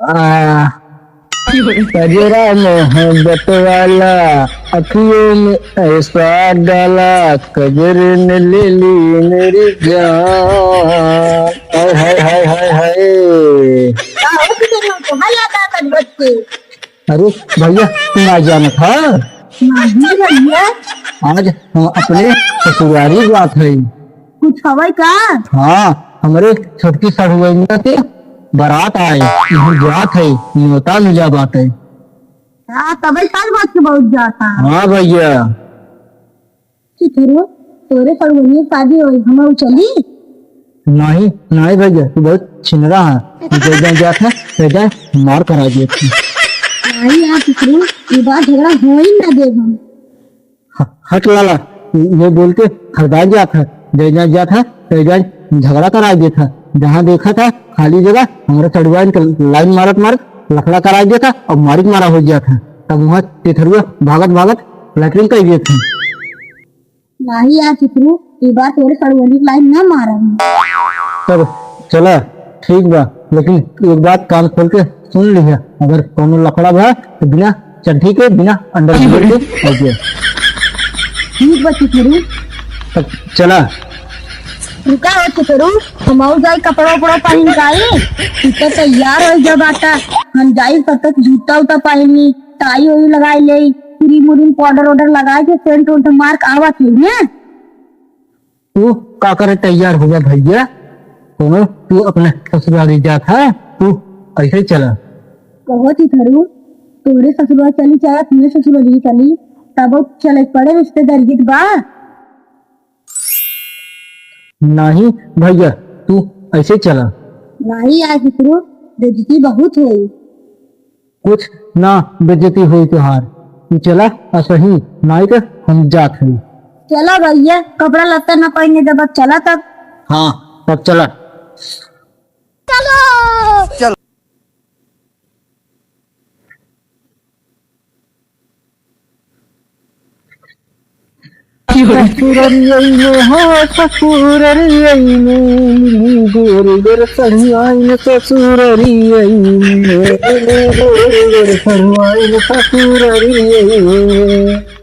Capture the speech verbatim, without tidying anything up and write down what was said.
आ, कजरा मोहब्बत वाला, अखियों में ऐसा डाला, कजरे ने ले ली मेरी जान। हाय, हाय, हाय, हाय, हाय। का हो गया तुमको? हल्ला का कर बच्चे? अरे भैया, तू ना जानत हा? नहीं भैया। आज हम अपने ससुरारी जात है। कुछ हवै का? हाँ, हमरे छोटकी सढ़ुआइनिया के बारात आए, इहाँ जात है, न्योता मिला बाटे। हाँ, तबै साल बाद के बहुत जाता। हाँ भैया। चिथरू, तोरे सढ़ुआइनिया के शादी होई, हमहू चली? नहीं, नहीं भैया, तू बहुत छिनरा है। तू जइजा जात है, तइजा मार करा देत है। नहीं यार चिथरू, ई बार झगड़ा होई ना देब हम। ह-, हट लाला, ये बोल के हरदान जात है, जइजा जात है, तइजा झगड़ा करा देत है। जहाँ देखत है खाली जगह, हमरे सढ़ुआइन के लाइन मारत मारत लफड़ा करा देत है और मारिक मारा हो जात है। तब वहाँ चिथरुआ भागत भागत लैट्रिन कर देत है। नाही यार चिथरू, ई बार तोरे सढ़ुआइन के लाइन ना मारब। तब चला, ठीक बा, लेकिन एक बात कान खोल के सुन लिहा, अगर कौनो लफड़ा भा तो बिना चड्ढी के, बिना अंडरवियर के हो गया। ठीक बा चिथरू। तब चला। रुका हो चिथरू, हमहू जाई कपड़ा उपड़ा पहिन के आई। तू तो तैयार होइ जा बाटा, हम जाई तब तक जूता उता पहिनी, टाई ओई लगाई लेई, क्रीम उरीम पाउडर वाउडर लगाई के सेंट उंट मार के आवत है ने। तू का करे तैयार हुआ भैया? कौनो तू अपने ससुरारी जात है, तू ऐसे ही चला। कहो चिथरू, तोरे ससुराल चली चाहे अपने ससुरारी चली, तब चले के पड़े, रिश्तेदारी बा। नहीं भैया, तू ऐसे ही चला। नहीं यार चिथरू, बेइज्जती बहुत होई। कुछ ना बेइज्जती होई तोहार। तू चला, असही नाई के हम जात हई। चला भैया, कपड़ा लत्ता ना पहिने जब चला तब। हाँ, तब चला। चलो। चलो। ससुररिया में हो, ससुररिया में, गोर गोर सड़ियाइन ससुररिया में, गोर गोर सड़ियाइन ससुररिया में।